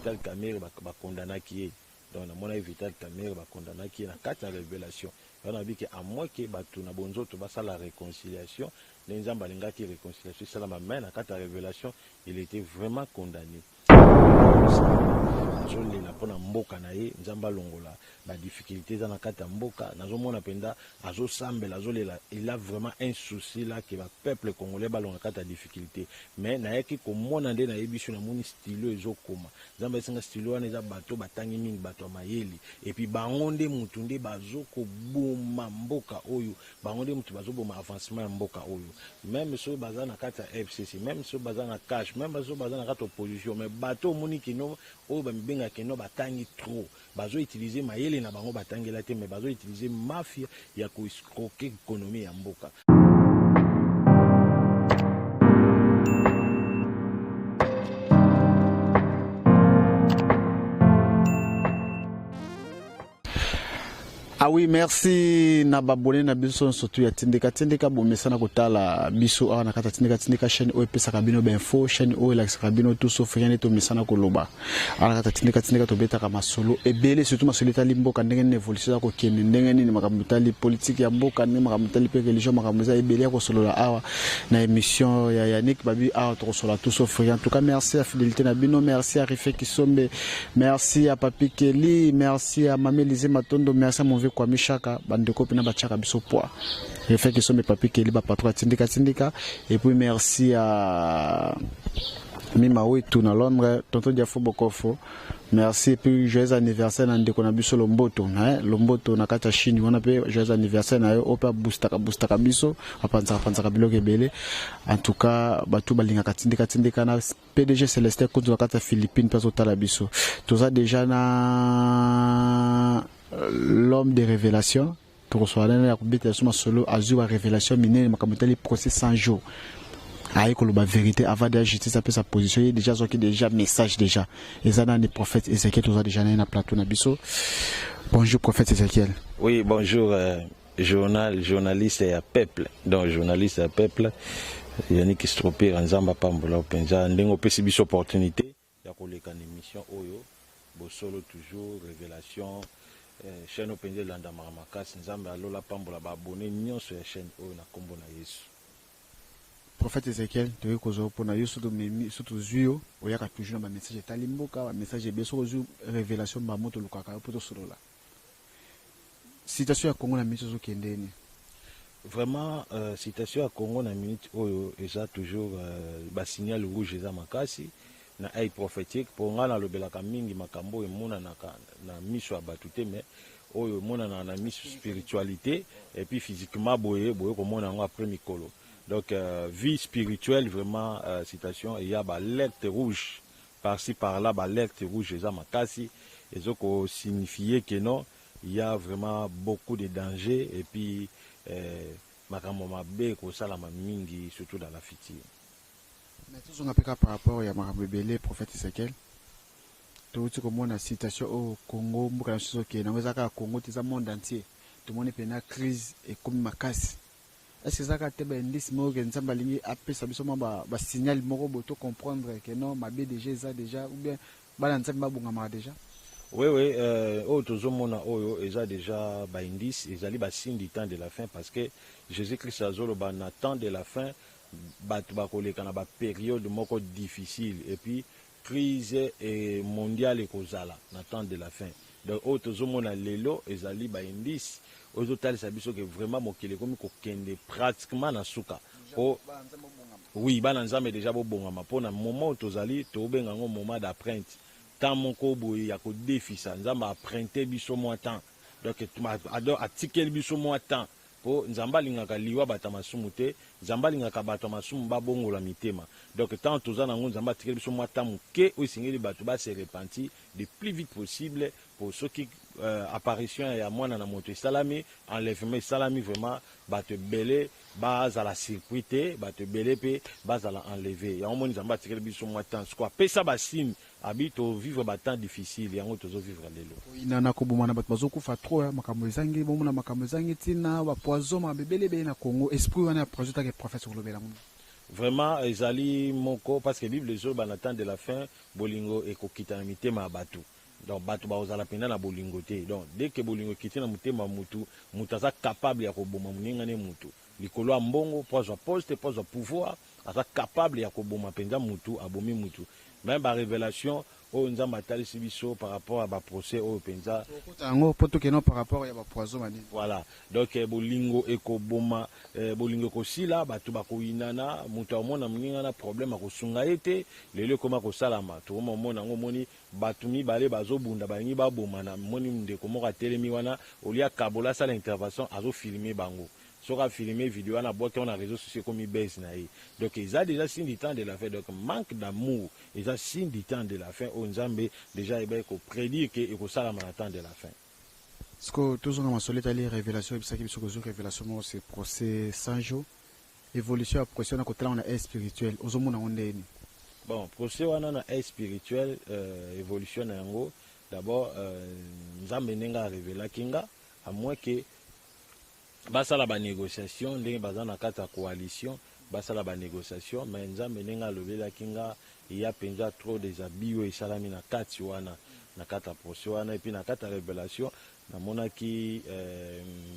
Vital Kamerhe bakondanaki ye. Donc namonaki Vital Kamerhe bakondanaki ye na kati ya révélation. Yango nalobi ke à moins que bato na bonzoto basala réconciliation, nde Nzambe alingaki réconciliation esalama, mais na kati ya révélation il était vraiment condamné. Azolela mpona mboka na ye, Nzambe alongola ba difficultés eza na kati ya mboka. Nazomona mpenza azosambela, azolela, il a vraiment un souci là que ba peuple congolais balonga kati ya difficulté. Mais nayaki komona nde nayebi so namoni stylo ezokoma. Nzambe ayesinga stylo wana eza bato batangi mingi, bato ya mayele, et puis bango nde mutu nde bazokoboma mboka oyo, bango nde mutu bazoboma avancement ya mboka oyo. Même soki baza na kati ya FCC, même soki baza na cash, même soki baza na kati ya opposition, mais bato omoni kino oyo bamibengaka kino batangi trop, bazoutiliser mayele na bango batangela te, mais bazoutiliser mafia ya koescroquer économie ya mboka. Ah oui, merci na babone na biso surtout ya Tindika Tindika bomesana kotala biso awa na kati ya Tindika Tindika chaîne oyo epesaka bino ba info, chaîne oyo elakisaka bino tout sauf rien tomesana koloba. Awa na kati ya Tindika Tindika tobetaka masolo ebele, surtout masolo etali mboka, ndenge nini évolution eza kokende, ndenge nini makambo etali politique ya mboka, ndenge makambo etali mpe religion, makambo eza ebele ya kosolola awa na émission ya Yannick Babi. Awa tokosolola tout sauf rien. En tout cas, merci à fidélité na bino, merci à Rife Kisombe, merci à Papi Kelly, merci à Mamie Lise Matondo, merci à mon vieux Kwame Chaka, bandeko pena bachaka biso poids. Rife Kisombe, Papi Kelly, ba patron Tindika Tindika, et puis merci à Mima Wetu na Londres, tonton Diafo Bokofo. Merci et puis joyeux anniversaire na ndeko na biso Lomboto, hein, Lomboto na kati ya Chine wana pe joyeux anniversaire na yo ope boostaka boostaka biso, apanzaka panzaka biloko ebele. En tout cas, batu balingaka tindika tindika na PDG Celestin Kunzu na kati ya Philippines pe azotala biso. Toza déjà na l'homme de révélation. Tokosola na ya kobetela biso masolo, azwi ba révélation minene makambo etali procès 100 jours. Aye koloba vérité avant de justice apesa position ye déjà azwaki déjà message déjà. Eza nani prophète Ezekiel, toza déjà na ye na plateau na biso. Bonjour prophète Ezekiel. Oui, bonjour journaliste ya peuple. Donc journaliste ya peuple Yannick Stropir, Nzamba pambola mpenza ndenge opesi biso opportunité ya koleka na émission oyo bosolo toujours révélation. Chaîne oyo mpenza elandamaka makasi. Nzambe alola pambola ba abonné nyonso ya chaîne oyo na kombo na Yesu. Prophète Ezekiel, toyei kozwa mpona yo soki tomemi so tozwi yo, oyaka toujours na ba message etali mboka, ba message ebele. Soki ozwi révélation mbamo tolukaka yo mpo tosolola. Situation ya Congo na minute ozokende nini? Vraiment situation ya Congo na minute oyo eza toujours ba signal rouge eza makasi na œil prophétique. Po nga nalobelaka mingi makambo oyo emonanaka na miso ya bato te, mais oyo emonanaka na miso spiritualité et puis physiquement boye boye komona yango après mikolo. Donc vie spirituelle vraiment situation eya ba alerte rouge par-ci par-là, ba alerte rouge eza makasi ezo ko signifier que non, il y a vraiment beaucoup de dangers et puis makambo mabe kosalama mingi surtout dans la future. Mais tozonga mpe kaka par rapport ya makambo ebele, prophète Ezekiel. Touti komona situation oyo Congo, mboka na biso ezokende yango, eza kaka Congo te, eza monde entier. Tomoni mpena crise ekomi makasi. Est-ce que eza kaka te ba indice moko ke Nzambe alingi apesa biso mwa ba signal moko boye to comprendre que non, mabe déjà eza déjà, ou bien bana Nzambe babongamaka déjà? Oui, oui, oyo tozomona oyo eza déjà ba indice, ezali ba signe du temps de la fin, parce que Jésus-Christ azoloba na temps de la fin bato bakoleka na ba période moko difficile et puis crise et mondiale ekozala na temps de la fin. Donc oyo tozomona lelo ezali ba indice oyo ezotalisa biso ke vraiment mokili ekomi kokende pratiquement na suka. Po oui, bana Nzambe déjà bobongama po na moment oyo tozali, tobenga yango moment d'apprente, temps moko boye ya kodefisa. Nzambe apprente biso mwa temps, donc atikeli biso mwa temps po Nzambe alingaka liwa bato ya masumu te, Nzambe alingaka bato ya masumu babongola mitema. Donc tant toza nango, Nzambe atikeli biso mwa temps moke oyo esengeli bato ba se repentir le plus vite possible, po soki apparition ya mwana na moto esalami, enlèvement esalami, vraiment bato ebele bazala surpris te, bato ebele pe bazala enlevé. Yango moni Nzambe atikeli biso mwa temps, siko apesa ba signe abi to vivre ba temps difficile, yango tozo vivre lelo. Koyinana, kobomana, bato bazokufa trop ya makambo ezangi bomona, makambo ezangi ntina, ba poison, makambo ebele ebele na Congo. Esprit wana ya poison take prophète kolobela ngo. Vraiment ezali moko, parce que Bible ezoloba na temps de la fin bolingo ekokita na mitema ya bato. Donc bato bakozala mpenza na bolingo te. Donc dès que bolingo ekiti na motema ya mutu, mutu aza capable ya koboma moninga ne mutu likolo ya mbongo mpo azwa poste, mpo azwa pouvoir. Aza capable ya koboma mpenza mutu, abomi mutu. Même barévélation oyo Nzambe atalisi biso par rapport ya baprocès oyo mpenza. Okota yango mpo tokende par rapport ya bapoison banini. Voilà, donc bolingo ekoboma, bolingo ekosila, bato bakoyinana, moto amona moninga na problème akosunga ye te. Lelo ekoma kosalama, tokoma omona yango. Omoni bato mibale bazobunda, balingi babomana, moni ndeko moko atelemi wana, olia kabola, asala intervention, azofilmer bango. Soki afilmer video wana, abwaki yango na réseau sociaux, ekomi base na ye. Donc eza déjà signe du temps de la fin. Donc manque d'amour eza signe du temps de la fin oyo Nzambe déjà ayebaki koprédire ke ekosalama na temps de la fin. Siko tozonga masolo etali révélation. Oyebisaki biso kozwi révélation moko, c'est procès 100 jours, évolution ya procès wana, kotala na air spirituel, ozomona yango ndeni? Bon, procès wana na air spirituel, évolution na yango d'abord, Nzambe ndenge arevelaki nga, à moins ke basala banégociation ndenge baza na kati ya coalition, basala banégociation, mais Nzambe ndenge alobelaki nga, eya mpenza trop des abus oyo esalami na kati wana, na kati ya procès wana. Et puis na kati ya révélation namonaki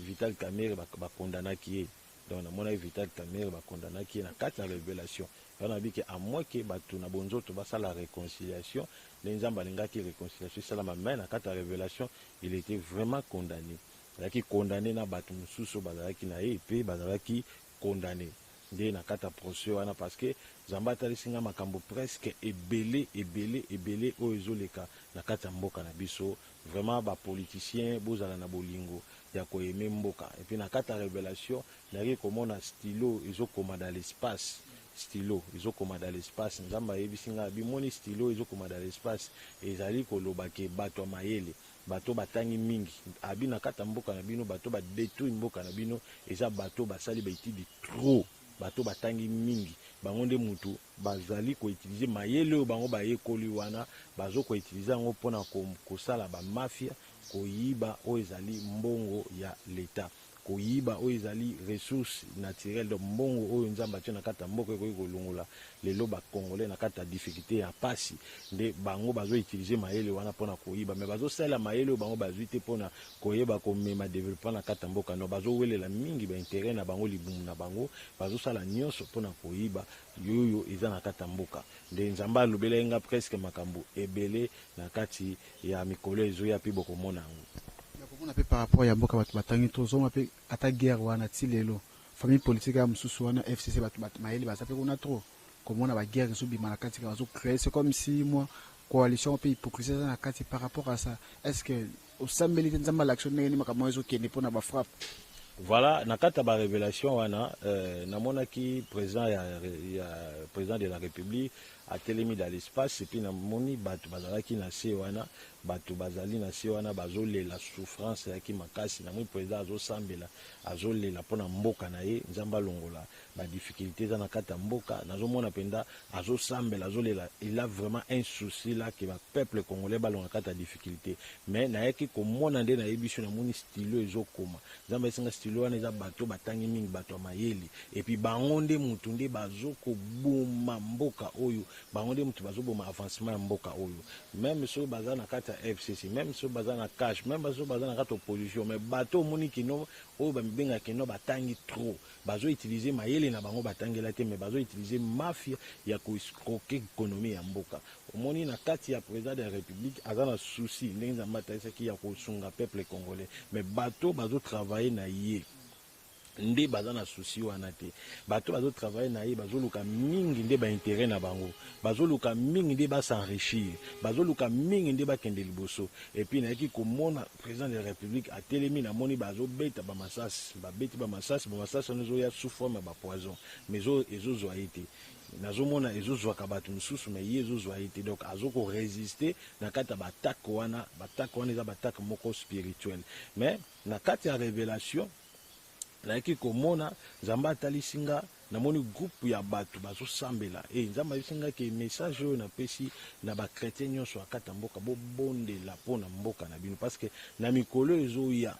Vital Kamerhe bakondanaki ye. Donc namonaki Vital Kamerhe bakondanaki ye na kati ya révélation wana. Bike, à moins ke bato na bonzoto basala réconciliation nde Nzambe alingaki réconciliation esalama, mais na kati ya révélation il était vraiment condamné, azalaki condamné na bato mosusu bazalaki na ye mpe bazalaki condamné nde na kati ya procès wana, parce que Nzambe atalisi nga makambo presque ebele ebele ebele oyo ezoleka na kati ya mboka na biso. Vraiment, bapoliticien, bozala na bolingo ya koaimer mboka. Et puis na kati ya révélation nayaki komona stylo ezokoma dans l'espace, stylo ezokoma dans l'espace. Nzambe ayebisi ngai, bimoni stylo ezokoma dans l'espace, ezali koloba ke bato ya mayele, bato batangi mingi, abi na kati ya mboka na bino, bato badétruire mboka na bino eza bato basali baétudes trop, bato batangi mingi. Bango nde mutu bazali koutiliser mayele oyo bango bayekoli wana, bazokoutiliser yango mpona kosala bamafia, koyiba oyo ezali mbongo ya leta, koyiba oyo ezali ressource naturelle. Donc mbongo oyo Nzambe atie na kati ya mboka ekoki kolongola lelo bacongolais na kati ya difficulté ya pasi, nde bango bazoutiliser mayele wana mpona koyiba. Mais bazosalela mayele oyo bango bazwi te mpona koyeba komema développement na kati ya mboka. No, bazowelela mingi baintérêt na bango, libumu na bango, bazosala nyonso mpona koyiba yoyo eza na kati ya mboka. Nde Nzambe alobelaki nga presque makambo ebele na kati ya mikolo ezoya, mpe bokomona yango. Komona mpe par rapport ya mboka, bato batangi, tozonga mpe ata guerre wana ti lelo, famille politique ya mosusu wana, FCC, bato mayele baza mpe kuna trop. Komona baguerre ezobima na kati, bazocréer, c'est comme si moi coalition mpe hypocrisie eza na kati. Par rapport à ça, est ce que osambeli te Nzambe alakisi ndenge nini makambo ezokende mpona bafrappe? Voilà, na kati ya barévélation wana, namonaki président ya président de la République atelemi dans l'espace. Et puis namoni bato bazalaki na se wana, bato bazali na se wana bazolela, souffrance eyaki makasi. Namoni président azosambela, azolela mpona mboka na ye, Nzambe alongola badifficulté eza na kati ya mboka. Nazomona mpenza azosambela, azolela, il a vraiment un souci là ke bapeuple congolais balonga kati ya difficulté. Mais nayaki komona nde nayebi so, namoni stylo ezokoma. Nzambe esinga stylo wana eza bato batangi mingi, bato ya mayele. Et puis bango nde mutu nde bazokoboma mboka oyo, bango nde mutu bazoboma avancement ya mboka oyo. Même soki baza na kati ya FCC, même soki baza na CACH, même soki baza na kati ya opposition, mais bato omoni kino oyo bamibengaka kino batangi trop, bazoutiliser mayele na bango batangela te, mais bazoutiliser mafia ya koescroquer économie ya mboka. Omoni na kati ya président de la République aza na souci ndenge Nzambe atalisaki ya kosunga peuple congolais, mais bato bazotravailler na ye nde baza na souci wana te. Bato bazotravailler na ye bazoluka mingi nde baintérêt na bango, bazoluka mingi nde bas'enrichir, bazoluka mingi nde bakende liboso. Et puis nayaki komona président de la République atelemi, namoni bazobeta bamasasi, babeti bamasasi, bamasasi wana ezoya sous forme ya bapoison, mais ezozwa ye te. Nazomona ezozwaka bato mosusu, mais ye ezozwa ye te. Donc azokorésister na kati ya baattaque wana. Baattaque wana eza baattaque moko spirituelle. Mais na kati ya révélation nayaki komona Nzambe atalisi nga, namoni groupe ya bato bazosambela. E Nzambe ayebisi nga ke message oyo napesi na bachrétien nyonso ya kati ya mboka, bobondela mpo na mboka na bino, parce que na mikolo ezoya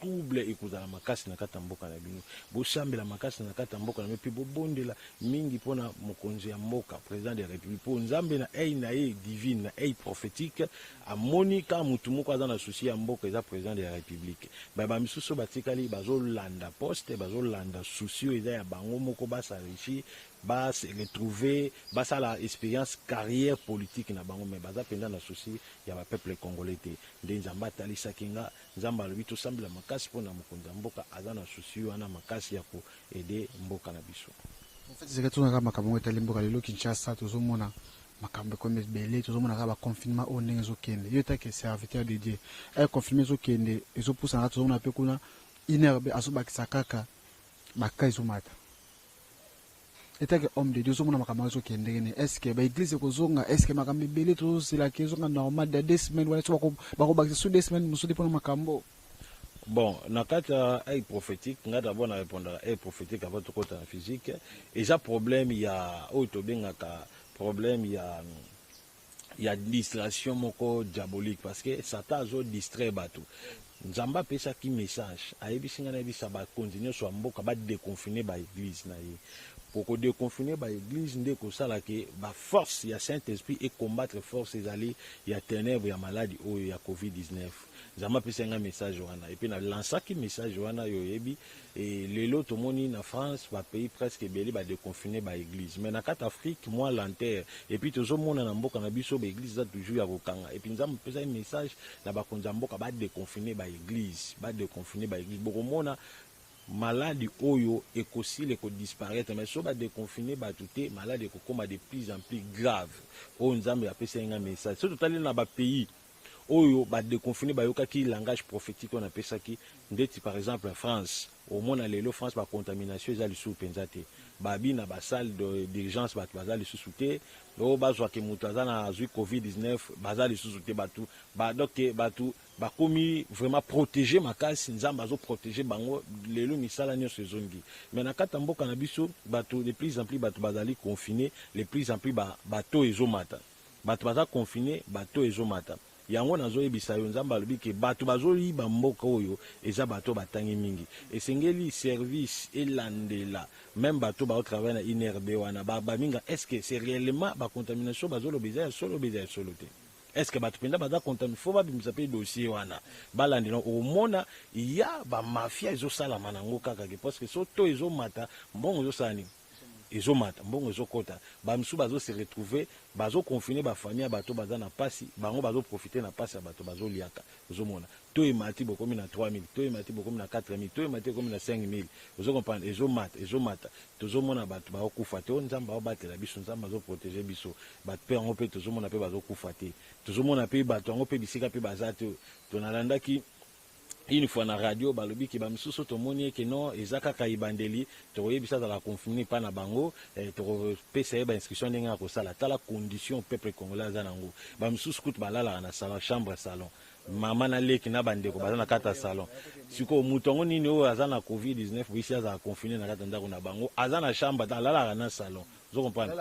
Trouble ekozala makasi na kati ya mboka na bino. Bosambela makasi na kati ya mboka na bino mpe bobondela mingi mpo na mokonzi ya mboka, president de la republique, mpo Nzambe na œil na ye divine, na œil prophetique, amoni kaka motu moko aza na souci ya mboka, eza president de la republique. Ba ba misusu batikali bazolanda poste, bazolanda souci oyo eza ya bango moko, ba s'enrichir, ba se retrouver, basala experience carrière politique na bango, mais baza mpenza na souci ya ba peuple congolais te. Nde Nzambe atalisaki nga. Nzambe alobi tosambela makasi mpona mokonzi ya mboka, aza na souci wana makasi ya ko aider mboka na biso. En fait, ezalaki tozonga kaka makambo yango etali mboka. Lelo Kinshasa, tozomona makambo ekomi ebele, tozomona kaka baconfinement oyo ndenge ezokende. Yo etake serviteur de Dieu, e confinement ezokende, ezopusana, tozomona mpe kuna INRB azobakisa kaka baka, ezomata. Etake homme de Dieu, ozomona makambo yango ezokende ndenge nini? Est ce que baéglise ekozonga? Est ce que makambo ebele tozozelaka ezonga normal da 2 semaines wana, so bakobakisa so 2 semaines mosusu te mpona makambo? Bon, na kati ya œil prophétique, nga d'abord na répondaka œil prophétique avant tokota na physique. Eza problème ya oyo tobengaka problème ya distraction moko diabolique, parce que Satan azodistraire bato. Nzambe apesaki message, ayebisi ngai nayebisa bakonzi nyonso ya mboka badéconfiner baéglise na ye. Po kodéconfiner baéglise nde kosala ke baforce ya Saint Esprit ecombattre force ezali ya ténèbre ya maladi oyo ya COVID-19. Nzambe apesaki ngai message wana et puis nalansaki message wana. Oyo oyebi, e lelo tomoni na France, bapays presque ebele badéconfiner baéglise, mais na kati Afrique mwa lenteur. Et puis tozomona na mboka na biso baéglise eza toujours ya kokanga. Et puis Nzambe apesaki message na bakonzi ya mboka badéconfiner baéglise, badéconfiner baéglise. Bokomona maladi oyo ekosila, ekodisparaître, mais so badéconfiner bato te, maladi ekokóma de plus en plus grave. Oyo Nzambe apesaki ngai message. So totali na bapays oyo badéconfiner, bayokaki langage prophétique oyo napesaki, ndeti par exemple France. Omona lelo France, bacontamination eza lisusu mpenza te. Babi na basalle d'urgence bato baza lisusu te. Oyo bazwaki moto aza na azwi COVID-19, baza lisusu te bato ba, donc bato bakomi vraiment protégé makasi. Nzambe azoprotéger bango. Lelo misala nyonso ezongi, mais na kati ya mboka na biso, bato de plus en plus bato bazali confiné, de plus en plus bato ezomata, bato baza confiné, bato ezomata. Yango nazoyebisa yo, Nzambe alobi ke bato bazoyiba mboka oyo eza bato batangi mingi. Esengeli service elandela même bato baotravailler na INRB wana, baminga, est ce que c'est réellement bacontamination bazoloba eza ya solo, eza ya solo te? Est ce que bato mpenza baza contaminé? Faut babimisa mpe dossier wana, balandela. Omona ya bamafia ezosalama nango kaka ke parce que so to ezomata, mbongo ezosala nini? Ezomata, mbongo ezokɔta. Bamisusu bazose retrouver, bazoconfiner bafamille ya bato baza na pasi, bango bazoprofiter na pasi ya bato, bazoliaka. Ozomona to emati, bokomi na 3000, to emati, bokomi na 4000, to emati, ekomi na 5000. Ozocomprendre? Ezomata, ezomata. Tozomona bato bakokufa te. Oyo Nzambe aobatela biso, Nzambe azoprotéger biso. Bato mpe yango mpe tozomona mpe bazokufa te. Tozomona mpe bato yango mpe bisika mpe baza te. Tonalandaki une fois na radio, balobi ke bamisusu tomoni eke non, eza kaka ebandeli, tokoyebisa azala confiné epa na bango, tokopesa ye bainstruction ndenge ya kosala. Tala condition peuple congolais aza nango. Bamisusu kutu balalaka na salon, chambre, salon, mama na leki na bandeko baza na kati ya salon. Sikoyo moto yango nini oyo aza na COVID-19, boyisi azala confiné na kati ya ndako na bango, aza na chambre, alalaka na salon. Ozo comprendre?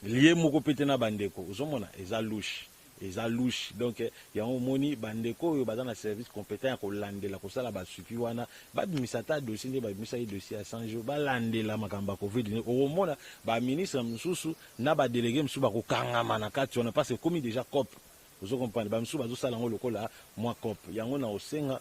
Ye moko mpe te na bandeko. Ozomona eza louche, eza louche. Donc yango omoni bandeko oyo baza na service compétent ya kolandela, kosala basuivi wana, babimisa ata dossier nde babimisaki dossier ya 100 jours, balandela makambo ya COVID. Okomona baministre mosusu na badélégué mosusu bakokangama na kati wana, parce ekomi déjà coop. Ozo comprendre? Bamisusu bazosala yango lokola mwa coop. Yango na kosenga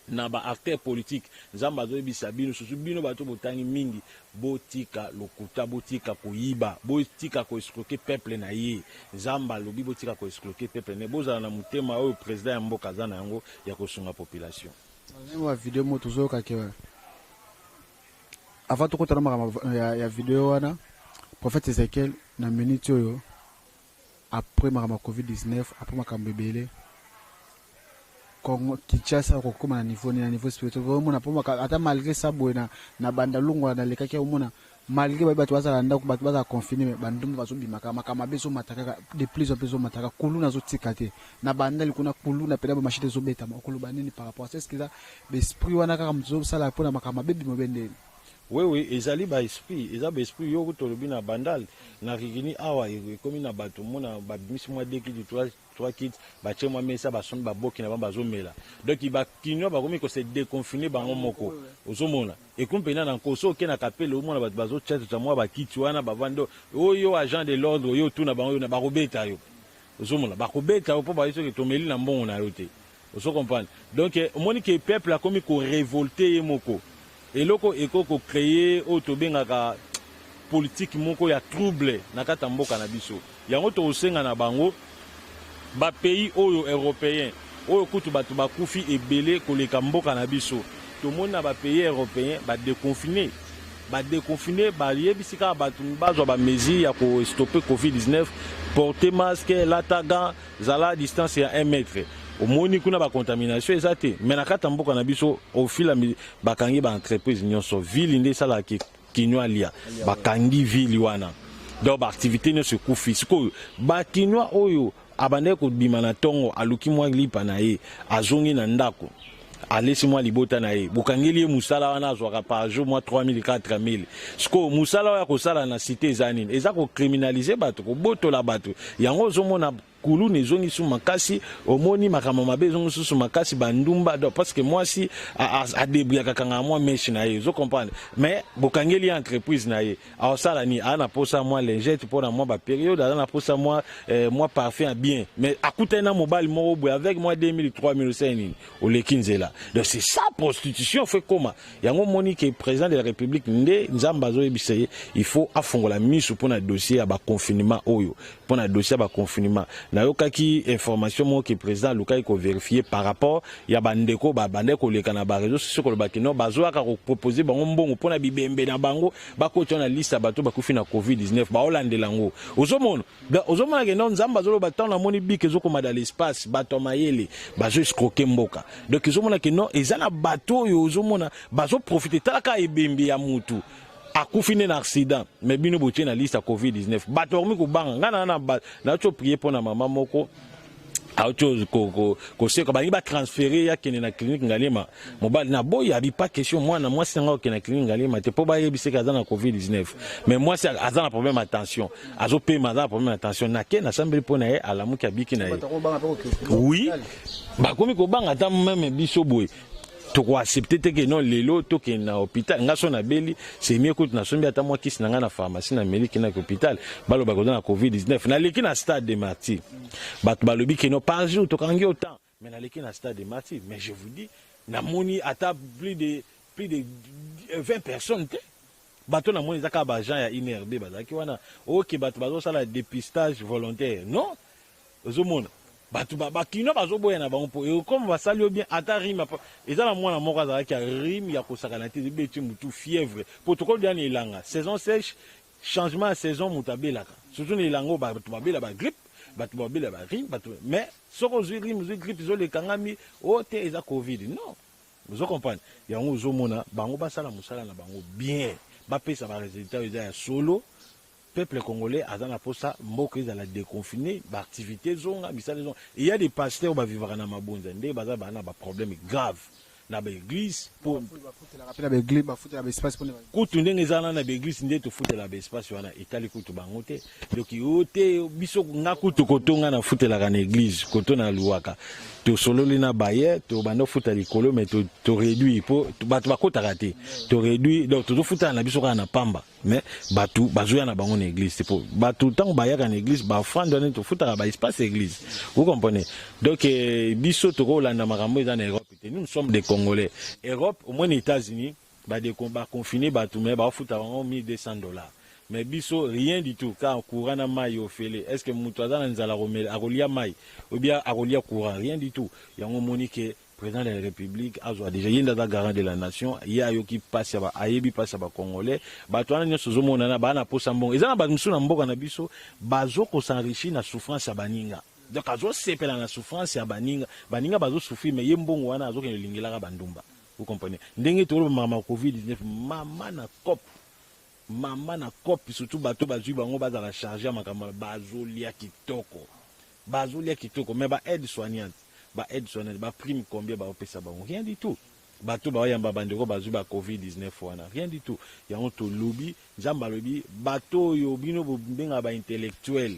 na baacteur politique, Nzambe azoyebisa bino, susu bino bato botangi mingi, botika lokuta, botika koyiba, botika koescroquer peuple na ye. Nzambe alobi botika koescroquer peuple na ye, bozala na motema oyo président ya mboka aza na yango ya kosunga population. Ndenge ba video mo tozoyoka ke avant tokota na makambo ya video wana, prophète Ezekiel, na minute oyo, après makambo ya COVID-19, après makambo ebele, Congo Kinshasa kokóma na niveau nini, na niveau spirituel? Omona mpo ata malgré ça boye na banda longola nalekaki, omona malgré bayi bato bazala ndako, bato bazala confiné, mais bandumba bazobimaka, makambo mabe ezomata kaka, de plus en plus ezomata kaka. Kuluna azotika te na bandali kuna, kuluna pena, bamachine ezobetama. Okoloba nini par rapport à ça? Est ce que eza baesprit wana kaka moto ozosala mpona makambo mabe bima be ndeni? Oui, ezali baesprit, eza baesprit. Yo kuta olobi na Bandal, na Righini awa, ekomi na bato mona babimisi mwa deux kiti, trois kiti, batie mwa mesa, basombi baboki na bango, bazomela. Donc Bakinois bakomi kose déconfiner bango moko. Ozomona ekomi mpena na nkoso, oke na kapele, omona bato bazotiatota mwa bakiti wana, bavandi. Oyo agent de l'ordre oyo otuna bango, oyo bakobeta yo. Ozomona bakobeta yo mpo bayi soki tomeli na mbongo na yo te. Ozo comprendre? Donc omoni ke peuple akomi korévolter ye moko. Eloko ekoki kocréer oyo tobengaka politique moko ya trouble na kati ya mboka na biso. Yango tokosenga na bango, bapays oyo européen oyo kutu bato bakufi ebele koleka mboka na biso. Tomoni na bapays européen badéconfiner, badéconfiner, bayebisi kaka bato bazwa bamesure ya kostopper COVID-19: porter masque, lata gant, zala distance ya 1 mètre. Omoni kuna bacontamination eza te. Mais na kati ya mboka na biso, ofila bakangi baentreprise nyonso. Ville nde esalaka Kinois alia, bakangi ville wana, donc baactivité nyonso ekufi. Sikoyo Bakinois oyo abandaki kobima na ntongo, aluki mwa lipa na ye, azongi na ndako, alesi mwa libota na ye, bokangeli ye mosala wana azwaka par jour mwa 3000, 4000. Sikoyo mosala oyo akosala na cité eza nini? Eza kocriminaliser bato, kobotola bato. Yango ozomona kuluna ezongi susu makasi, omoni makambo mabe ezongi susu makasi, bandumba. Donc parce que mwasi adébrouillaka, kangaka mwa mèche na ye, ozo comprendre? Mais bokangeli ye entreprise na ye, aosala nini? Aza na posa mwa lingette mpona mwa bapériode, aza na posa mwa parfum ya bien, mais akutani na mobali moko boye avec mwa 2000, 3000, osali nini? Oleki nzela. Donc c'est ça, prostitution. Faut ekoma yango. Omoni ke président de la République nde Nzambe azoyebisa ye, il faut afongola miso mpona dossier ya baconfinement oyo. Mpona dossier ya baconfinement, nayokaki information moko ke président alukaki kovérifier par rapport ya bandeko babandaki koleka na baréseau sociaux kolobaki non, bazwaka kopropose bango mbongo mpona bibembe na bango bakota na liste ya bato bakufi na COVID-19. Baolandela yango. Ozomona, ozomona ke non, Nzambe azoloba. Ntango namoni bik ezokoma dans l'espace, bato ya mayele bazoescroquer mboka. Donc ezomona ke non, eza na bato oyo ozomona bazoprofiter. Talaka ebembe ya mutu akufi nde na accident, mais bino botie na liste ya COVID-19. Bato bakomi kobanga. Ngai na nauti oprier mpo na mama moko auti koseka, balingi batransférer ye akende na clinique Ngaliema. Mobali na boyi, abi pas question, mwana mwasi nanga okende na clinique Ngaliema te mpo bayebiseka aza na COVID-19. Mais mwasi aza na problème ya tension, azopema, aza na problème ya tension. Nake nasambeli mpo na ye, alamuki, abiki na ye. Oui, bakomi kobanga. Ata même biso boye tokoaccepter te ke non, lelo tokende na hôpital. Nga so nabeli, c'est mieux kutu nasombi ata mwa kisi na ngai na pharmacie, nameli, kendaki hôpital, balobaka oza na COVID-19. Naleki na Stade de Martyr, bato balobi ke non, par jour tokangi autant. Mais naleki na Stade de Martyr, mais je vous dis, namoni ata plus de 20 personnes te. Bato namoni eza kaka baagent ya INRB bazalaki wana. Oke bato bazosala dépistage volontaire, non, ozomona bato Bakinois bazoboya na bango mpo ekoma basali yo bien. Ata rhume eza na mwana moko azalaki ya rhume ya kosakana te, ebeti mutu fièvre mpo tokolia na elanga, saison sèche, changement ya saison, moto abelaka surtout na elanga oyo. Bato babela bagrippe, bato babela barhume, bato. Mais soki ozwi rhume, ozwi grippe, ezolekangami o te, eza COVID. Non, ozo comprendre? Yango ozomona bango basala mosala na bango bien, bapesa baresultat oyo eza ya solo. Peuple congolais aza na mposa mboka ezala déconfiné, baactivité ezonga, misala ezonga. Il y a des pasteurs oyo bavivaka na mabonza nde baza baa na baproblème grave na baéglise po kutu ndenge eza wana na baéglise nde tofutela baespace wana, etali kutu bango te. Donc yo te, biso nga kutu kotonga nafutelaka na église, koto na luwaka, tosololi na baye, tobanda kofuta likolo, mais toréduire po bato bakotaka te. Toréduire, donc tozofutala na biso kaka na pamba, mais bato bazoya na bango na église te, po bato ntango bayaka na église, baoffrande wana tofutaka baespace église. Vous comprenez? Donc biso tokolanda makambo eza na Europe te. Nous sommes des Congolais. Europe, au moins États-Unis, baconfiner bato, mais baofuta bango 1200 dollars, mais biso rien du tout, ka courant na mai ofele. Est ce que moto aza na nzala akolia mai ou bien akolia courant? Rien du tout. Yango omoni ke président de la République azwa déjà, ye nde aza garant de la nation. Ye ayoki mpasi, ayebi mpasi ya Bacongolais. Bato wana nyonso ozomonana baa na posa mbongo. Eza na bato mosusu na mboka na biso bazokosenrichir na souffrance ya baninga. Donc azosepela na souffrance ya baninga. Baninga bazosouffrir, mais ye mbongo wana azokende elingelaka bandumba. Vous comprenez? Ndenge toloba mama COVID-19, mama na cop, mama na cop, surtout bato bazwi bango bazala charge ya makambo, bazolia kitoko, bazolia kitoko. Mais ba aide soignante, ba aide soignante, baprime combien baopesa bango? Rien du tout. Bato baoyamba bandeko bazwi ba COVID-19 wana, rien du tout. Yango tolobi, Nzambe alobi, bato oyo bino bobengaka baintellectuel,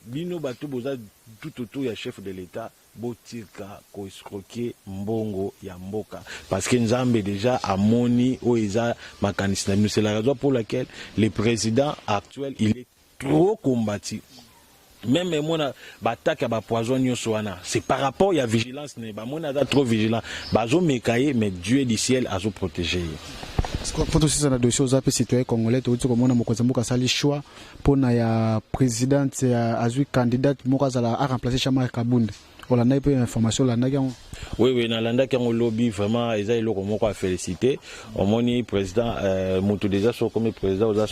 bino bato boza tout autour ya chef de l'État, botika koescroquer mbongo ya mboka, parce que Nzambe déjà amoni oyo eza makanisi na bino. C'est la raison pour laquelle le président actuel, il est trop combattu. Même emona baattaque ya bapoison nyonso wana, c'est par rapport ya vigilance ne bamoni. Aza trop vigilant, bazomeka ye, mais Dieu du ciel azoprotéger ye. Mpo tosisa na dossier, oza mpe citoyen congolais, touti komona mokonzi ya mboka asali choix mpona ya présidente, azwi candidate moko azala aremplace Jean-Marc Kabund. Olandaki mpe information? Olandaki yango? Oui, nalandaki yango lobi. Vraiment, eza eloko moko ya félicité. Omoni président, moto déjà so okomi président, oza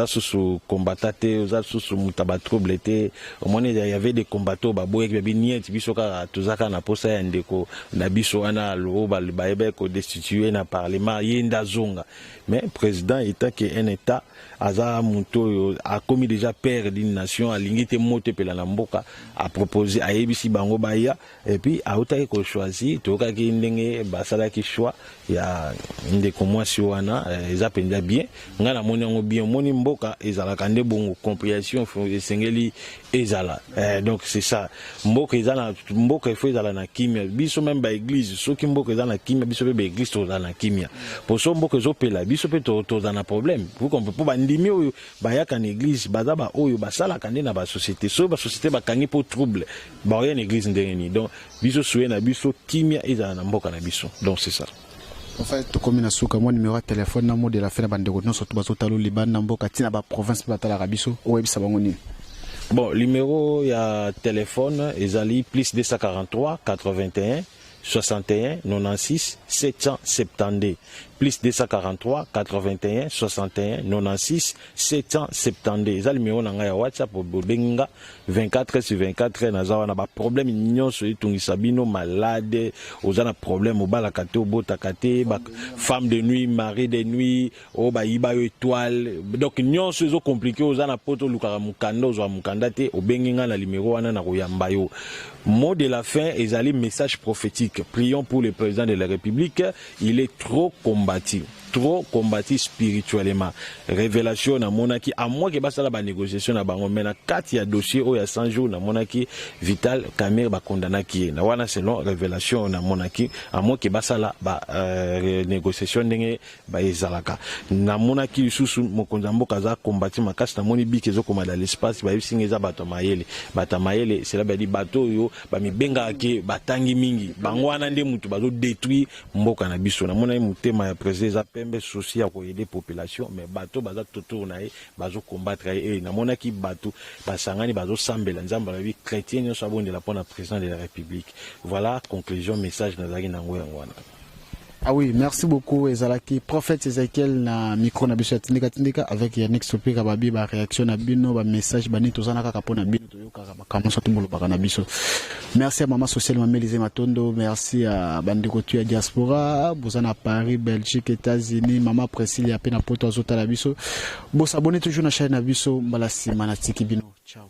susu combattant te, oza susu moto ya batrouble te. Omoni, y avait des combattants baboyaki, babi niet, biso kaka toza kaka na posa ya ndeko na biso wana oyo bayebaki kodestituer na parlement, ye nde azonga. Mais président, étant que un état, aza moto oyo akomi déjà père d'une nation, alingi te moto epela na mboka, apropose, ayebisi bango baya, et puis autaki kochoisir. Toyokaki ndenge basalaki choix ya ndeko mwasi wana, eza mpenza bien. Ngai namoni yango bien. Omoni, mboka ezalaka nde bongo, compréhension esengeli ezala. Donc c'est ça, mboka eza na mboka, ifo ezala na kimia. Biso même baéglise, soki mboka eza na kimia, biso mpe baéglise tozala na kimia. Po so mboka ezopela, biso mpe tozala na problème, vous comprenez? Mpo bandimi oyo bayaka na église baza baoyo basalaka nde na basociété. Soki basociété bakangi mpo trouble, baoya na église ndenge nini? Donc biso suye na biso, kimia ezala na mboka na biso. Donc c'est ça. En fait, tokomi na suka. Mwa numéro ya telefone na mot de la fin na bandeko nyonso to bazotala libanda na mboka, ntina baprovince mpe batalaka biso, oyebisa bango nini? Bon, numéro ya téléphone ezali plus 243 81 61 96 772, plus 243 81 61 96 772. Eza numéro na ngai ya WhatsApp. Bobengi nga 24 sur 24, naza wana. Baproblème nyonso etungisa bino, malade, oza na problème, obalaka te, obotaka te, femme de nuit, mari de nuit, oyo bayiba yo étoile, donc nyonso ezocompliquer, oza na poto, olukaka mokanda, ozwa mokanda te, obengi ngai na numéro wana, na koyamba yo. Mot de la fin ezali message prophétique: prions pour le président de la République, il est trop combattu, trop combattu spirituellement. Révélation namonaki, à moins que basala banégociation na bango, mais na kati ya dossier oyo ya 100 jours, namonaki Vital Kamerhe bakondanaki ye na wana, selon révélation namonaki, à moins que basala banégociation ndenge baezalaka. Namonaki lisusu mokonzi ya mboka aza combattu makasi. Namoni bic ezokoma dans l'espace. Bayebisi nga eza bato ya mayele. Bato ya mayele, cela veut dire bato oyo bamibengaka ke batangi mingi, bango wana nde mutu bazodétruire mboka na biso. Namonaki motema ya président eza pembe, souci ya koaider population, mais bato baza autour na ye bazocombattre ye. Namonaki bato basangani, bazosambela Nzambe. Alobi chrétien nyonso abondela mpona président de la République. Voilà, conclusion, message nazalaki nango yango wana. Ah oui, merci beaucoup. Ezalaki prophète Ezekiel na micro na biso ya Tindika Tindika avec Yannick Sopika. Babi ba réaction na bino, ba message bani, tozana kaka pona bino, toyokaka makambo nyonso bolobaka na biso. Merci à maman sociale Mamelise Matondo, merci à bandeko tu ya diaspora, boza na Paris, Belgique, États-Unis, maman Priscilla pe na poto azotala biso. Bo s'abonner toujours na chaîne na biso. Mbala sima na tiki bino. Ciao.